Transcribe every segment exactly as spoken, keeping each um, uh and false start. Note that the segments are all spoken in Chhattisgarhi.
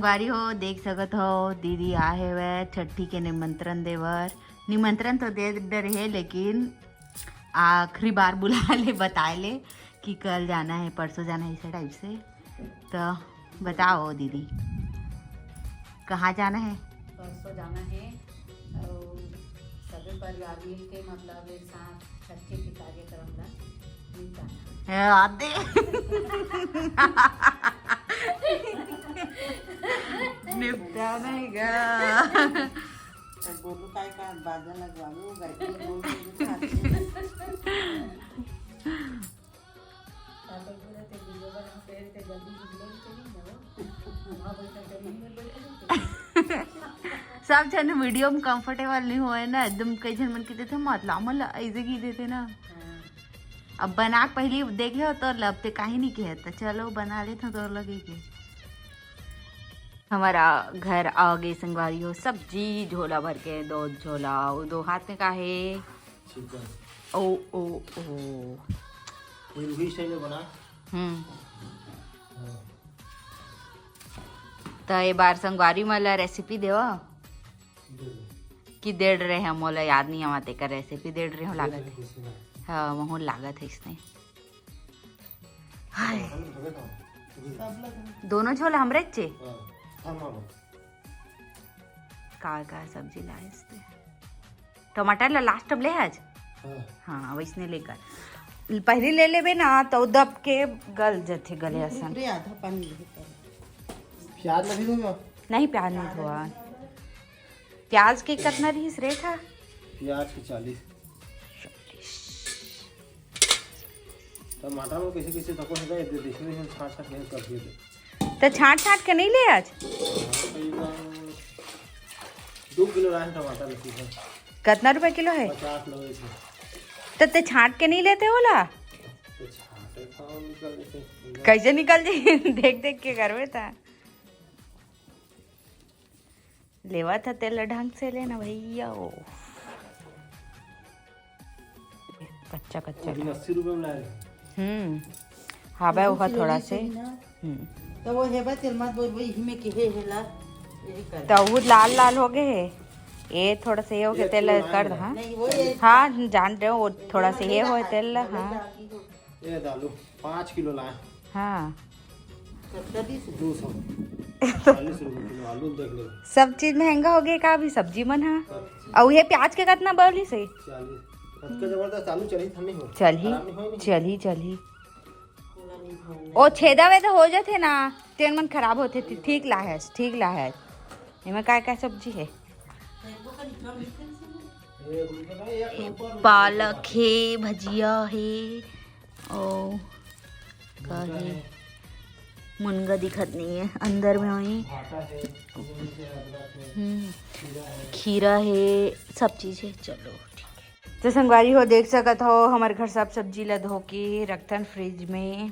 संगवारी हो, देख सकत हो, दीदी आए हवय छट्ठी के निमंत्रण दे बर। निमंत्रण तो दे डरे हे, लेकिन आखिरी बार बुला ले, बताए ले कि कल जाना है, परसों जाना है, इसे टाइप से। तो बताओ दीदी, कहाँ जाना है? परसों जाना है और सभी परिवार मिल के, मतलब, एक साथ छट्ठी के कार्यक्रम ला निपटाना। हे आदे। निपटाना ही गा। तो बोलू काय का बाजा लगवा लो, गायत्री बोल के दिखा दे। सब झन वीडियो में कंफर्टेबल नहीं होए ना, एकदम कई झन मन के देथे, मतलब, हमन ला ऐसे की देथे ना। अब बना के पहली देखे हो तो लब ते काहे नहीं कहे, तो चलो बना लेते हैं तो लगे के। हमारा घर आ गए संगवारी हो, सब्जी झोला भर के, दो झोला, वो दो हाथ में का है? चिकन। ओ, ओ, ओ। ये रूही स्टाइल में बना। हम्म। हाँ। तो ये बार संगवारी मन ला रेसिपी देवा दे दे। कि दे रहे हैं, मोला याद नहीं आवा तेकर रेसिपी दे रहे हो दे लागत दे, है। कुछ नहीं। हाँ, महूँ लागत है इसने। हाय। हम धोबे तो। दोनों झोला हमरे चे? हाँ, हाँ, हाँ। का, का सब्जी लाए हस ते? टमाटर ला लास्ट में ले आज? हाँ। हाँ, वैसने लेकर। पहले ले लेबे ना, तो दब के गल जथे गले असन। रे, आधा पानी दे दे। प्याज लगी दूंगा। नहीं, प्याज नहीं धोआ। प्याज के कितना रहीस रेट हा? प्याज के चालीस। टमाटर में कैसे कैसे तको है, ये देखने में छाट छाट नहीं कर दिए। तो छाट छाट के नहीं ले आज? हाँ, करीबन दो किलो लाए हैं टमाटर, लेकिन है। कितना रुपए किलो है? पचास लोग हैं। तो ते छाट के नहीं लेते होला? तो छाटे खाओ, निकल जैसे। कैसे निकल जाए? देख देख के करवे था। लेवा था तेल ढंग से लेना भैया। ओ, कच्चा कच्चा वो भी था। अस्सी रुपए में लाए। हम्म। हाँ भाई, वो ओहा किलो थोड़ा नहीं से। सही ना। हम्म। तो वो है बा, तेल मत बोल, वो यही में के है, हेला, यही कर। तो वो लाल लाल हो गए है, ये थोड़ा सा ये हो गया, एक तेल किलो कर लाए दो, हैं। हाँ। नहीं, वो ये हाँ, जान रहे हो, वो थोड़ा सा ये हो तेल, हाँ। ये डालो, पाँच किलो लाए। हाँ। कितना दीस? दो सौ चालीस रुपए किलो आलू, देख लो। सब चीज महंगा हो गया का अभी, सब्जी मन हा? सब चीज। और ये प्याज के कितना बोली से? चालीस। कतका जबरदस्त आलू चलही, ठंडी हो। चलही, आराम नहीं होय नहीं। चलही, चलही। ओ छेदा वेदा हो जाथे ना, तेन मन खराब होथे, ठी-, ठीक लाहे, ठीक लाहे। एमा काय काय सब्जी है? पालक हे, भजिया हे, ओ का हे? मुनगा दिखत नहीं है, अंदर में वही। हम्म, खीरा है, सब चीज है। चलो, ठीक है। तो संगवारी हो, देख सकत हो, हमर घर सब सब्जी ला धो के रखथन फ्रिज में।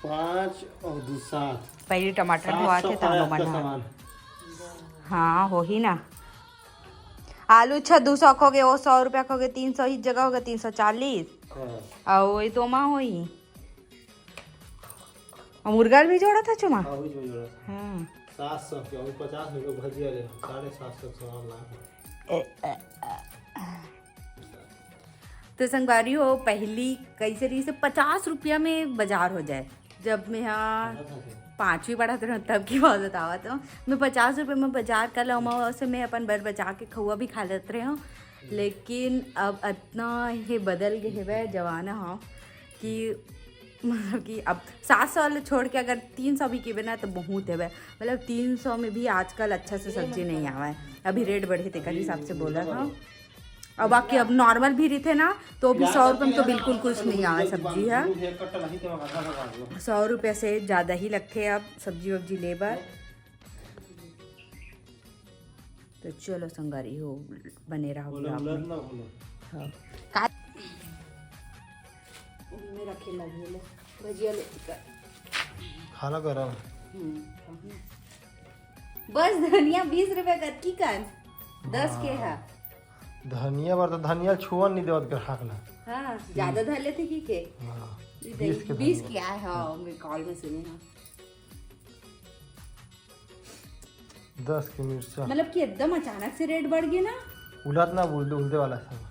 पाँच और दो सात। पहले टमाटर धोआ थे, तांबो बना। हाँ, होही ना। आलू छ दो सौ हो गए, वो सौ रुपया हो गए, तीन सौ ही जगह हो गए, तीन सौ चालीस। हाँ। और वही तो मा होही। और मुर्गा भी जोड़ा था चुमा? हाँ, वही जो जोड़ा था। हाँ। सात सौ के, और पचास में लोग भजिया ले, साढ़े सात सौ के सामान ला। ए, ए, ए। तो संगवारी हो, पहली कैसे रही से पचास रुपया में बाजार हो जाए। जब मैं यहाँ पाँचवीं पढ़त रहूँ तब की बात बतावत हूँ, मैं पचास रुपये में बाजार कर लूँ, से मैं अपन बर बचा के खउआ भी खा लेत रहे हूँ। लेकिन अब इतना ही बदल गए है जमाना हो कि मतलब कि अब सात सौ वाले छोड़ के अगर तीन सौ भी केबे ना तो बहुत है। मतलब तीन सौ में भी आजकल अच्छा से सब्जी नहीं आवा है, अभी रेट बढ़े तेकर हिसाब से बोला था। और बाकी अब नॉर्मल भी रहिथे ना, तो भी सौ रुपये में तो बिल्कुल कुछ नहीं आवे सब्जी ह। सौ रुपये से ज़्यादा ही लगथे अब सब्जी वब्जी ले बर। तो चलो संगवारी हो, बने रहो vlog में। हाँ। का- में रखे लगी ले, भजिया ले कर। खाना गरम। हम्म। बस धनिया बीस रुपये कतकी कन, दस के हा। धनिया बर तो धनिया छुअन नहीं देवत ग्राहक ला। हाँ, ज्यादा धर लेथे की के? हाँ, ई बीस के बीस धनिया। के आए, हाँ, मैं कॉल में सुने हाँ। दस के मिर्चा। मतलब कि एकदम अचानक से रेट बढ़ गया ना। उलत ना बोल दे, उलते वाला सब।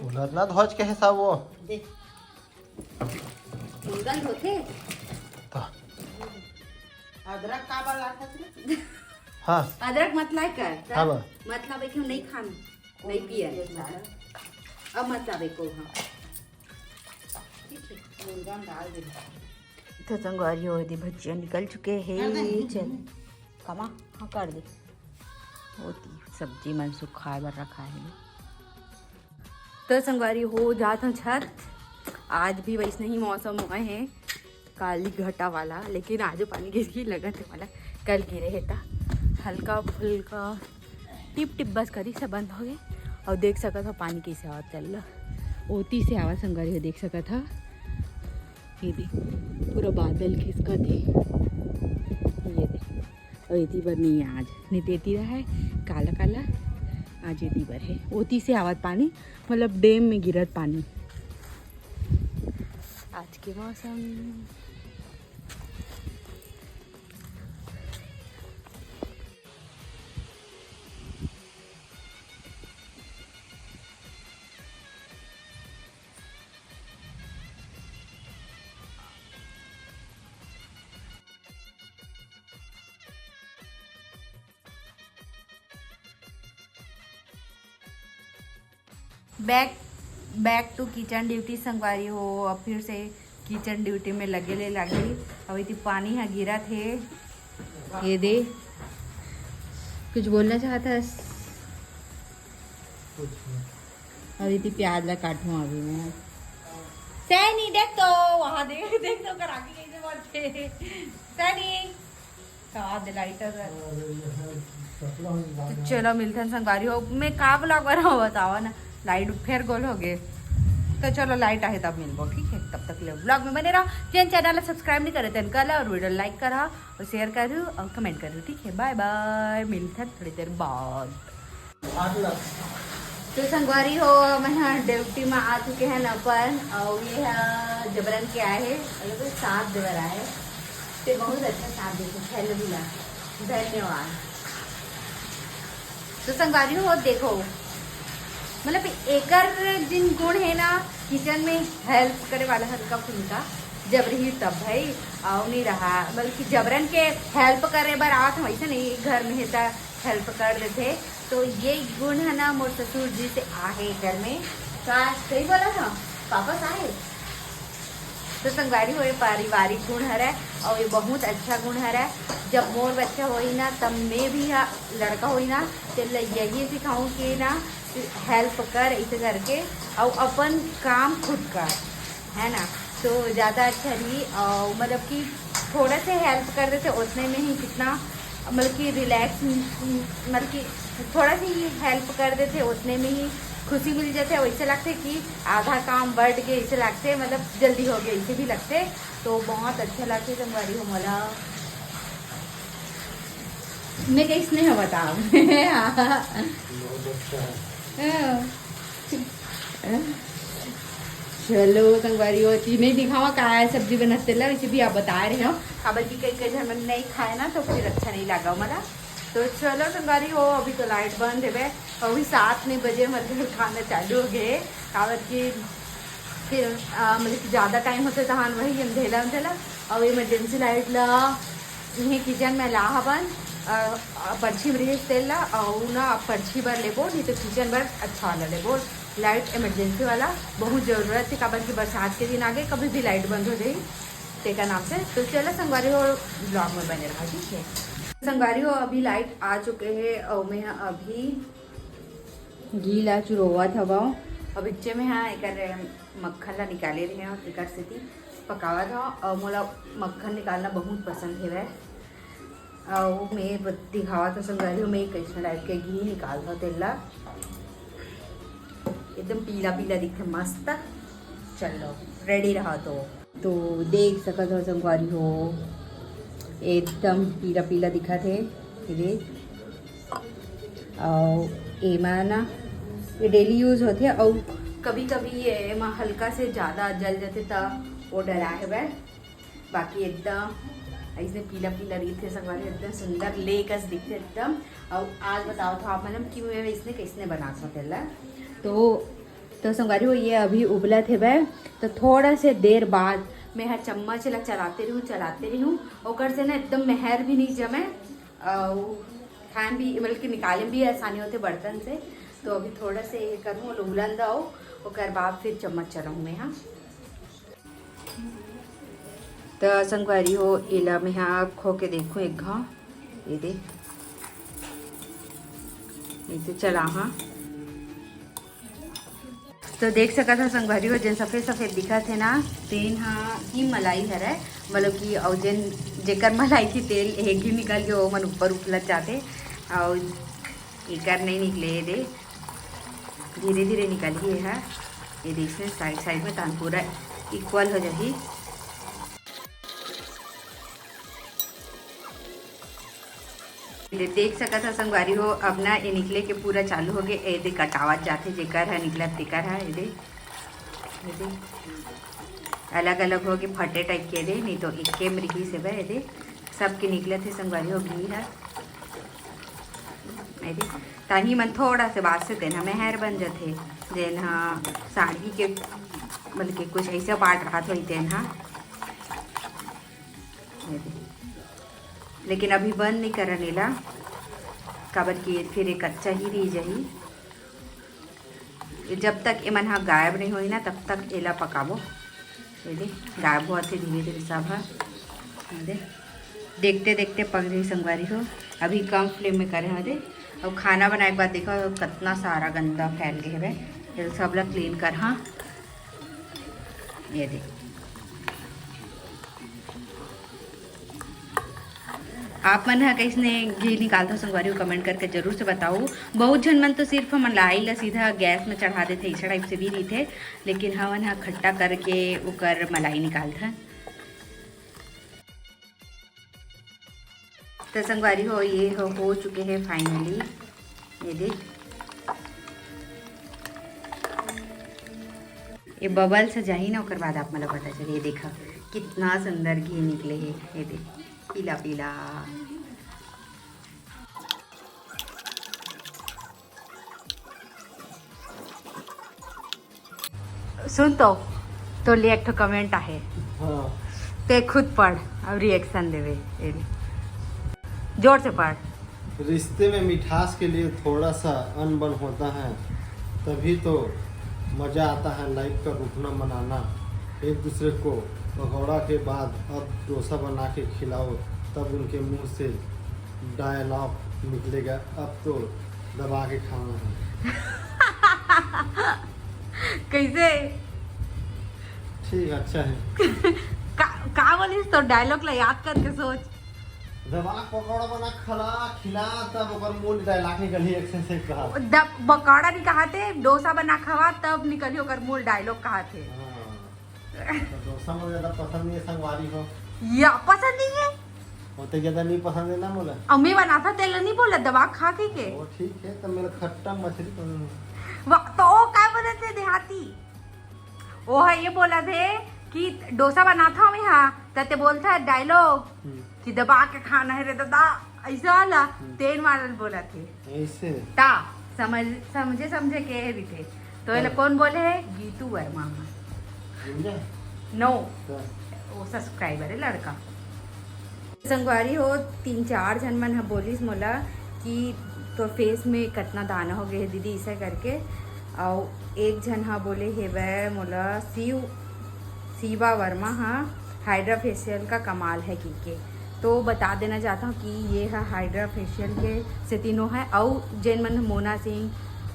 उलत ना धोज के हिसाब वो। मुंगल होथे। तो अदरक का बार लागत रे? हाँ। अदरक मत लाए कर। हाँ बा। मतलब है कि नहीं खान, नहीं पिए। अब मत लावे को, हाँ। ठीक है। मुंगन डाल दे। तो संगवारी हो, एदे भजिया निकल चुके हैं। चल, कमा, हाँ, कर दे। होती सब्जी मन सुखाए बर रखा है। तो संगवारी हो, जात हूँ छत। आज भी वैसने ही मौसम हुआ है, काली घटा वाला, लेकिन आज पानी गिर ही लगत है वाला। कल गिरे है ता हल्का फुल्का टिप टिप बस करी से बंद हो गए। और देख सकत हो पानी कैसे आवत चल रहा, ओती से आवा संगवारी हो, देख सकत हो। ये दे, पूरा बादल खिसकत हे। ये दे, और एती बर नहीं है आज, नहीं तो एती रहा है काला काला, आज एती बर है। ओती से आवत पानी, मतलब डैम में गिरत पानी। आज के मौसम। Back, back to kitchen duty संगवारी हो। अब फिर से किचन ड्यूटी में लगे ले लागी। अब इतनी पानी हा गिरत हे। ये दे, कुछ बोलना चाहत हस? अब इतनी प्याज ला काटूं अभी मैं। सैनी देख तो, वहां देख, देख तो कर आगे कैसे बढ़ते। सैनी, का दे लाइट अगर। तो चलो मिलथन संगवारी हो, मैं का ब्लॉग बनाऊं बताओ ना, लाइट फेर गोल हो गए। तो चलो लाइट आए तब मिलबो, ठीक है? तब तक ले ब्लॉग में बने रहो। जिन चैनल ला सब्सक्राइब नहीं करे तेन कर ला और वीडियो लाइक करा और शेयर करू और कमेंट करू, ठीक है? बाय बाय, मिलथन थोड़ी देर बाद। तो संगवारी हो, मैं हा ड्यूटी में आ चुके हैं अपन, और ये हा जबरन के आए हैं, और ये साथ देवर आए, ते बहुत अच्छा साथ देते, खेल भी ला। धन्यवाद। तो संगवारी हो, देखो, मतलब एकर जिन गुण है ना, किचन में हेल्प करे वाला हल्का फुल्का जबरही तब भाई, आओ नहीं रहा, बल्कि जबरन के हेल्प करे बर आवत हम, ऐसे नहीं, घर में है त हेल्प कर देते। तो ये गुण है ना, मोर ससुर जी से आहे घर में। का सही बोला था, वापस आए। तो संगवारी हो, ये पारिवारिक गुण हरय और ये बहुत अच्छा गुण हरय। जब मोर बच्चा होई ना, तब मैं भी हा लड़का होई ना, तेला यही सिखाऊं कि ना हेल्प कर, इसे करके, और अपन काम खुद कर, है ना? तो ज़्यादा अच्छा रही। और मतलब कि थोड़ा से हेल्प कर देते, उतने में ही कितना, मतलब कि रिलैक्स, मतलब कि थोड़ा सी ही हेल्प कर देते, उतने में ही खुशी मिल जाते। वैसे लगते कि आधा काम बढ़ गए, इसे लगते, मतलब जल्दी हो गए, इसे भी लगते। तो बहुत अच्छा लगते संगवारी हो मोला। मैं कैसने हो बताओ। हाँ। चलो संगवारी हो, ती नहीं दिखावा का है सब्जी बनत तेला, वैसे भी आप बता रहे हो। काबर कि कई कई झन मन नहीं खाए ना, तो फिर अच्छा नहीं लगा मला। तो चलो संगवारी हो, अभी तो लाइट बंद है बे, अभी सात नहीं बजे मतलब खाना चालू हो गए। काबर कि फिर आ, मतलब कि ज़्यादा टाइम होते तहान वही अंधेला अंधेला, और इमरजेंसी लाइट ला इन्हें किचन में ला हवन। आ, आ, पर्ची में रहिस तेल ला, और ना अब पर्ची बर लेबो, नहीं तो किचन बर अच्छा वाला लेबो, लाइट इमरजेंसी वाला। बहुत ज़रूरत है, काबर कि बरसात के दिन आगे कभी भी लाइट बंद हो जाई, तेकर नाम से। तो चलो संगवारी हो, ब्लॉग में बने रहा, ठीक है? संगवारी हो, अभी लाइट आ चुके हैं और मैं अभी घी ला चुरोवत हवं। अब इच्चे में हाँ एकर मक्खन ला निकाले रहे हव, एकर सेती पकावत हव। और मोला मक्खन निकालना बहुत पसंद हेवय। और मैं ब-, दिखावत हव संगवारी हो, मैं कइसन टाइप के घी निकालत हव तेल ला। एकदम पीला पीला दिखथे, मस्त। चलो, रेडी रहा तो। तो देख सकत हो संगवारी हो, एकदम पीला पीला दिखत हे, ये देख। और एमा ना, ये डेली यूज होथे, अउ कभी कभी ये एमा हल्का से ज्यादा जल जाथे, त वो डरा हेवय। बाकी एकदम ऐसने पीला पीला रहिथे संगवारी, एकदम सुंदर ले कस दिखथे एकदम। अउ आज बतावत हव आप मन ल कि मैं इसने कैसने बनात हव तेला। तो तो संगवारी हो, ये अभी उबलत हेवय, तो थोड़ा से देर बाद मैं ह चम्मच ला चलाते रहूँ, चलाते रहूँ, ओकर से ना एकदम मेहर भी नहीं जमे, अउ खाए भी, मतलब कि निकाले भी आसानी होथे बर्तन से। तो अभी थोड़ा से ये करूँ, उलन दव, ओकर बाद फिर चम्मच चलाऊँ मैं, हाँ। त संगवारी हो, एला मैं हा खो के देखूं एक घाव, ये दे, ये तो चला हाँ। तो देख सकत हो संगवारी हो, जेन सफेद सफेद दिखत हे ना, तेन हा ही मलाई हरय, मतलब कि अउ जेन, जेकर मलाई के तेल एक ही निकल के ओ मन ऊपर उफलत जाथे, अउ एकर नहीं निकले, ये दे, धीरे धीरे निकलही ये हा। ये देख से साइड साइड में तान पूरा इक्वल हो जाही। ये देख सकत हो संगवारी हो, अब ना ये निकले के पूरा चालू हो गए। ये दे कटावत जाथे, जेकर हा निकलत तेकर हा, ये दे, ये दे अलग अलग हो के फटे टाइप के दे, नहीं तो एक केम रिहिस हे बे, ये दे सबके निकलत हे संगवारी हो घी हा। ये दे ताही मन थोड़ा से बात से तेन हा मेहर बन जथे, जेन हा साड़ी के, मतलब कि कुछ ऐसा पार्ट रहत होई तेन हा। ये दे। लेकिन अभी बंद नहीं करन एला, काबर कि फिर ये कच्चा ही रह जाही। ये जब तक एमन हा गायब नहीं होही ना, तब तक एला पकाबो। ये दे, गायब होवत हे धीरे धीरे सब हा। ये दे, देखते देखते पक जाही संगवारी हो। अभी कम फ्लेम में करे हव, ये दे। अउ खाना बनाए के बाद देखो कतना सारा गंदा फैल गए हवे, ये सब ला क्लीन कर, हाँ। ये दे, आप मन ह कइसने घी निकालथव संगवारी हो, कमेंट करके जरूर से बताओ। बहुत झन मन तो सिर्फ मलाई ला सीधा गैस में चढ़ा देथे, ऐसा टाइप से भी रहिथे, लेकिन हमन ह खट्टा करके ओकर मलाई निकालथन। तो संगवारी हो, ये हो, हो चुके हैं फाइनली। ये देख, ये बबल्स जाही ना, ओकर बाद आप मन ला पता चले। ये देखा, कितना सुंदर घी निकले हे। ये देख, पीला पीला। सुन तो, तोर लिए एक ठो कमेंट आहे। हाँ। ते खुद पढ़ अउ रिएक्शन देवे। ए ले। जोर से पढ़। रिश्ते में मिठास के लिए थोड़ा सा अनबन होता है, तभी तो मज़ा आता है लाइफ का रूठना मनाना। एक दूसरे को भगौड़ा के बाद अब डोसा बना के खिलाओ, तब उनके मुंह से डायलॉग निकलेगा, अब तो दबा के खाना है। कैसे? ठीक, अच्छा है। का, का बोलिस? तो डायलॉग ला याद करके सोच। दबा के पकौड़ा बना, खला, खिला, तब ओकर मुंह डायलॉग निकलही, एक से एक कहा। दब-, पकौड़ा नहीं कहाथे, डोसा बना खवा, तब निकलही ओकर मुंह डायलॉग कहाथे। हाँ। तो डोसा मुझे ज्यादा पसंद नहीं है, संगवारी हो। या, पसंद नहीं है? वो तो ज्यादा नहीं पसंद है ना मोला। अम्मी बनाथा तेला नहीं बोला, दबा खा के के? वो ठीक है, तो मेरा खट्टा मछली पसंद है। वाह, तो वो काय बोलथे देहाती? वो है ये बोलथे कि डोसा बनाथा मैं, हाँ, त ते बोलथा डायलॉग हम्म। कि दबा के खाना है रे दादा, ऐसा वाला हम्म। तेन वाला बोलथे। ऐसे? ता समझ, समझे, समझे के रहिथे। तो एला हाँ। कौन बोले है? गीतू वर्मा। समझा? नो। हाँ। वो सब्सक्राइबर है लड़का। संगवारी हो, तीन चार झन मन ह बोलिस मोला कि तोर फेस में कतना दाना हो गए हे दीदी, ऐसा करके। अउ एक झन ह बोले हेवय मोला, शिव, शिवा वर्मा ह, हाइड्रा फेशियल का कमाल है कहिके। तो बता देना चाहता हूँ कि ये ह हाइड्रा फेशियल के सेती नो है। अउ जेन मन मोना सिंह,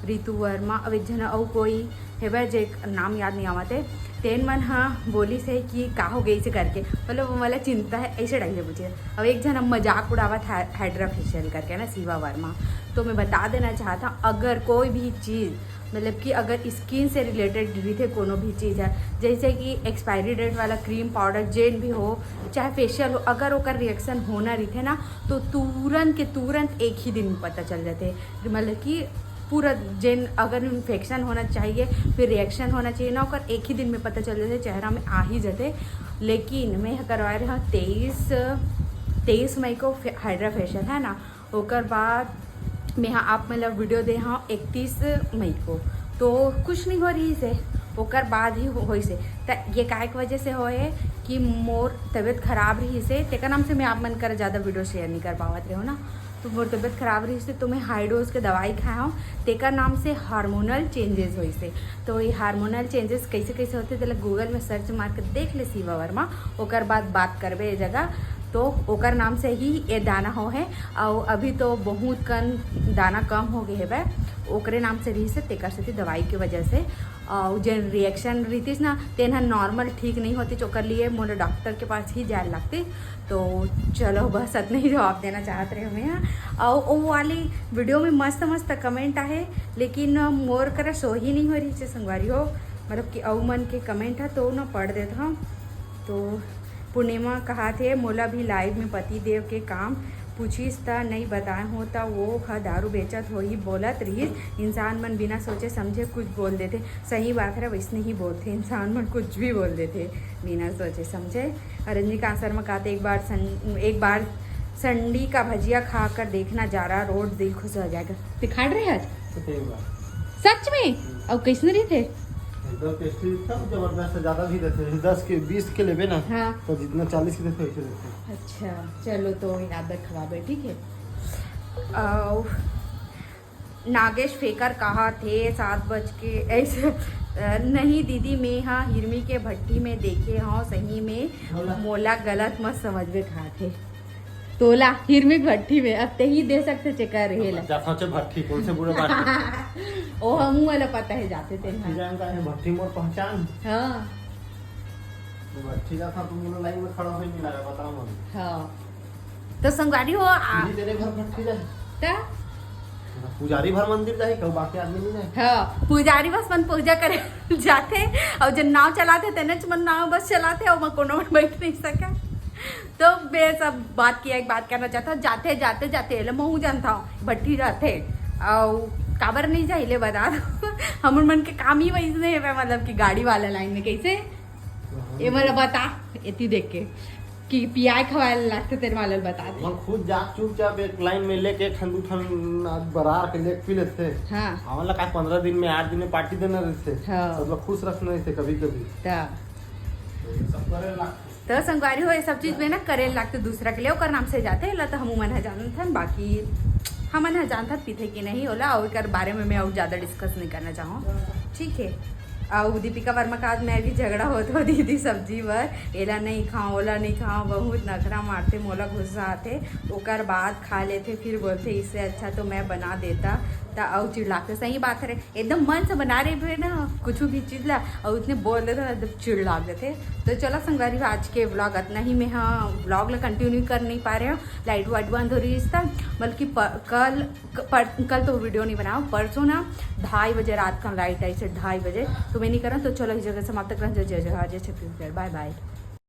रितु वर्मा, अउ एक झन अउ कोई हेवय जे नाम याद नहीं आवत हे, तेन मन ह बोलिस हे कि का हो गइस करके, मतलब मोला चिंता है, ऐसे टाइप से पूछे। अब एक झन अब मजाक उड़ावत है हाइड्रा फेशियल करके ना, शिवा वर्मा। तो मैं बता देना चाहता हूँ, अगर कोई भी चीज़, मतलब कि अगर स्किन से रिलेटेड रहिथे कोनो भी चीज़ है, जैसे कि एक्सपायरी डेट वाला क्रीम पाउडर जेन भी हो, चाहे फेशियल हो, अगर ओकर रिएक्शन होना रहिथे ना, तो तुरंत के तुरंत एक ही दिन में पता चल जाथे, मतलब कि पूरा जेन अगर इन्फेक्शन होना चाहिए, फिर रिएक्शन होना चाहिए ना, ओकर एक ही दिन में पता चल जाथे, चेहरा में आ ही जाथे। लेकिन मैं ह करवाए रहे हव तेईस, तेईस मई को फे-, हाइड्रा फेशियल है ना, ओकर बाद मैं ह आप मन ला वीडियो दे हव इकतीस मई को, तो कुछ नहीं हो रहिस हे, ओकर बाद ही हो-, होइस हे। त ये काय के वजह से होए कि मोर तबीयत खराब रहिस हे, तेकर नाम से मैं आप मन कर ज़्यादा वीडियो शेयर नहीं कर पावत रहे हव ना। तो मोर तबीयत खराब रहिस हे, तो मैं हाई डोज के दवाई खाए हव, तेकर नाम से हार्मोनल चेंजेस होइस हे। तो ये हार्मोनल चेंजेस कैसे कैसे होथे, तेला गूगल में सर्च मार के देख ले शिवा वर्मा, ओकर बाद बात करबे ये जगह। तो ओकर नाम से ही ये दाना हो हे, अउ अभी तो बहुत कन दाना कम हो गए हेबे, ओकरे नाम से रहिस हे, तेकर सेती दवाई के वजह से। अउ जेन रिएक्शन रहितिस ना, तेन ह नॉर्मल ठीक नहीं होतिस, ओकर लिए मोला डॉक्टर के पास ही जाए लगतिस। तो चलो, बस अतना ही जवाब देना चाहत रहे हमें यहाँ। अउ वो वाली वीडियो में मस्त मस्त कमेंट आहे, लेकिन मोर करा सो ही नहीं हो रहिस हे संगवारी हो, मतलब कि अउ मन के कमेंट है तो ना पढ़ देत हव। तो पूर्णिमा कहाथे, मोला भी लाइव में पति देव के काम पूछिस त नई बताए हो, त वो ह दारू बेचत होही बोलत रहिस। इंसान मन बिना सोचे समझे कुछ बोल देथे। सही बात हरे, वैसने ही बोलथे इंसान मन, कुछ भी बोल देथे बिना सोचे समझे। और रजनीकांत शर्मा कहाथे, एक बार सं-, एक बार संडी का भजिया खा कर देखना, जारा रोड दिल खुश हो जाएगा। ते खाए रहे आज? तो कई बार। सच में? हम्म। अउ कैसन रहिथे? एकदम टेस्टी, एकदम जबरदस्त, ज्यादा भी देथे, दस के, बीस के लेबे ना, हाँ। तो जितना चालीस के देथे, वैसे देथे। अच्छा, चलो, तो याद रखवाबे, ठीक है। अउ नागेश फेकर कहाथे, सात बज के ऐसे, अ, नहीं दीदी, मैं हा हिरमी के भट्टी में देखे हव, सही में बोला। मोला गलत मत समझबे कहाथे। तोला हिरमी के भट्टी में, अब ते ही दे सकथे चेकर रहेला। जा सोचे भट्टी, कौन से बूढ़े बात? ओ, हमू वाला पता है, जाते ते भट्टी हाँ। जान का है, भट्टी मोर पहचान। हाँ। भट्टी जाता, तुम लोग लाइन में खड़ा होई नहीं लगा, बताओ मत। हाँ। तो संगवारी हो, आ- नहीं, तेरे घर भट्टी जाए। त? पुजारी भर मंदिर जाए, कहूँ बाकी आदमी नहीं जाए। हाँ, पुजारी बस मन पूजा करे जाथे, और जो नाव चलाथे, तेने च मन नाव बस चलाथे, और मैं कोनो में बैठ नहीं सके। तो मैं सब बात किया, एक बात करना चाहता हूँ, जाथे, जाथे, जाथे, ले महू जानता हूँ, भट्टी जाथे, और काबर नहीं जाए, ले बता दो। हमर मन के काम ही वैसने है, मतलब कि गाड़ी वाला लाइन में कैसे, ये मोला बता, एती देख के, कि पियाए खवाए ला लागथे, तेरे वाला ल बता दे। हम खुद जा चुपचाप एक लाइन में लेके एक ठन दू ठन बरार के लेके पी लेथे। हाँ। हमन ला का पंद्रह दिन में, आठ दिन में पार्टी देना रहथे। हाँ। मतलब खुश रखना रहथे कभी कभी। त तो ये सब करे लागथे। तो संगवारी हो, ये सब चीज में ना करे लागथे दूसरा के लिए, ओकर नाम से जाथे, ला तो हमू मन ह जानत हन, बाकी हमन ह जानत हन पीथे कि नहीं ओला, और एकर बारे में मैं और ज्यादा डिस्कस नहीं करना चाहूँ, ठीक है। अउ दीपिका वर्मा का आज मैं भी झगड़ा होत हो दीदी सब्जी बर, एला नहीं खाओ, ओला नहीं खाओ, बहुत नखरा मारथे, मोला गुस्सा आथे, ओकर बाद खा लेथे, फिर बोलथे इससे अच्छा तो मैं बना देता, त अउ चिल्लाथे। सही बात है, एकदम मन से बना रहे हुए ना कुछ भी चीज ला, और उसने बोल देता ना, एकदम चिड़ लाग देथे। तो चलो संगवारी, आज के व्लॉग इतना ही। मैं हाँ, व्लॉग ला कंटिन्यू कर नहीं पा रहे हो, लाइट वाइट बंद हो रही इस time, बल्कि प-, कल क-, पर, कल तो वीडियो नहीं बनाओ, परसों ना ढाई बजे रात का लाइट आई से ढाई बजे, तो मैं नहीं करा। तो चलो इस जगह समाप्त करें। जय जय जय जय छत्तीसगढ़, बाय बाय।